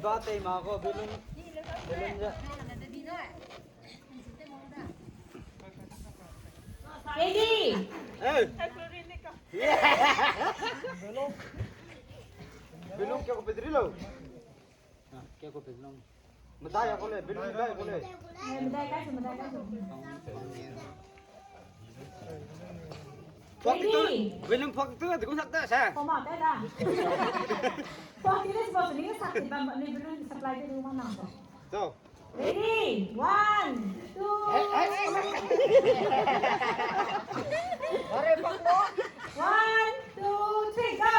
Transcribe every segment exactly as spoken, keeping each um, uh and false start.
Ba tei ma ko balloon, balloon ze. Ready? Hey. Balloon kia ko pedri lo. Ah, kia ko pedri lo. Medai ya ko le, balloon medai ko le. Eh, medai kai su, medai kai su. Ready? Balloon phak tu, tu sak ta sa. Koma ta da. Phak tu le sa, ni sak ti ba, ni balloon supply tu ma na. Go. Ready? One, two. One, two, three, go.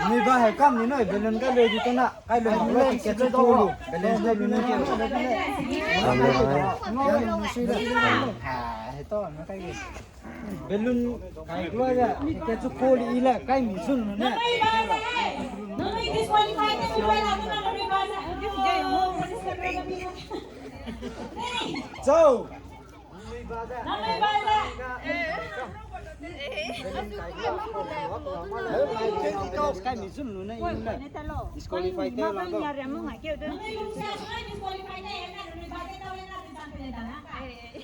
Ni ba he kam ni noi, balloon ka le di tena, kai le ma lo, ke chu ko lu, balloon le lu ne ke. Ha, he to, na kai. Balloon kai lu ya, ke chu ko li le, kai mi sun ne. Chau. Disqualify te la.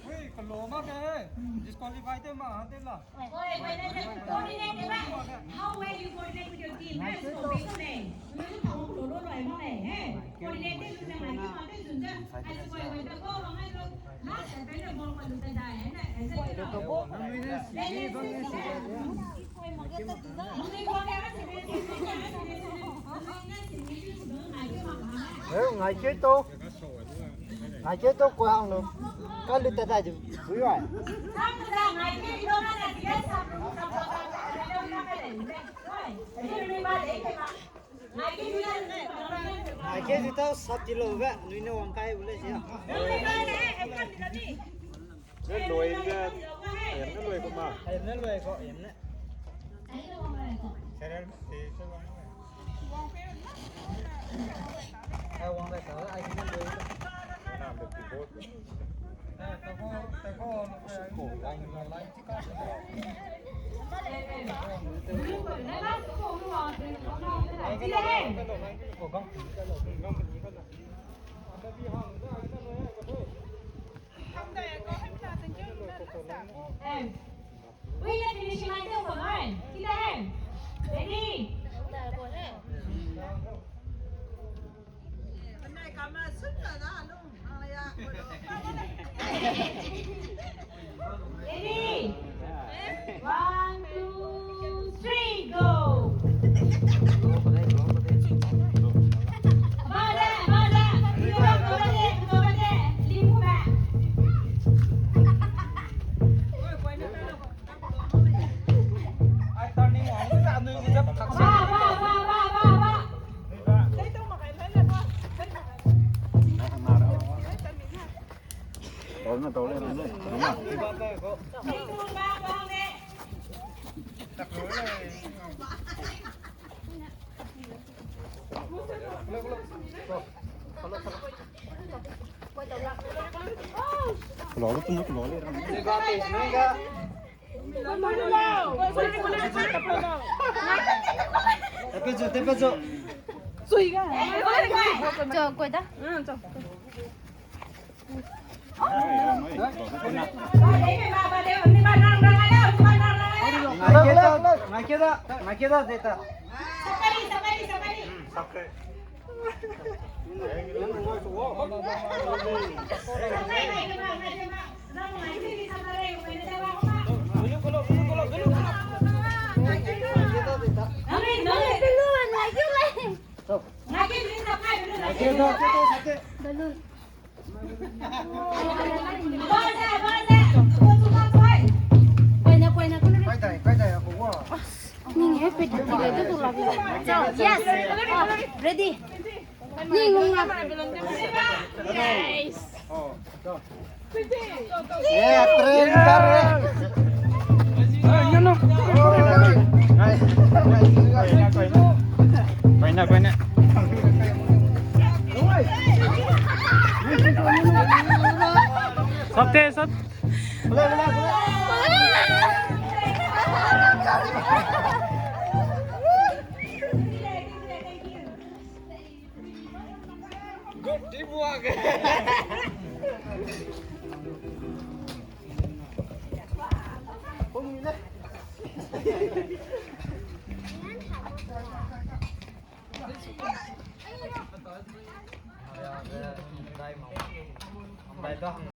Ui, kalo ma ke, disqualify te ma, te la. How well you coordinate with your team? Ngai ke to. Ngai ke to ko hang lo. Ka lu ta dai du. Ui wai. Ai ke di tau sap ti lo be, nui ne wang kai bu le sia. Ne loi ne, em ne loi ko ma. Em ne loi ko, em ne. Serial ma te se wang. Ai wang le ka, ai ne loi. Na be ti bo. Ready? Ready? One, two, three. Yes. Ready. Ning nung na. Koina, koina. Sat te, sat.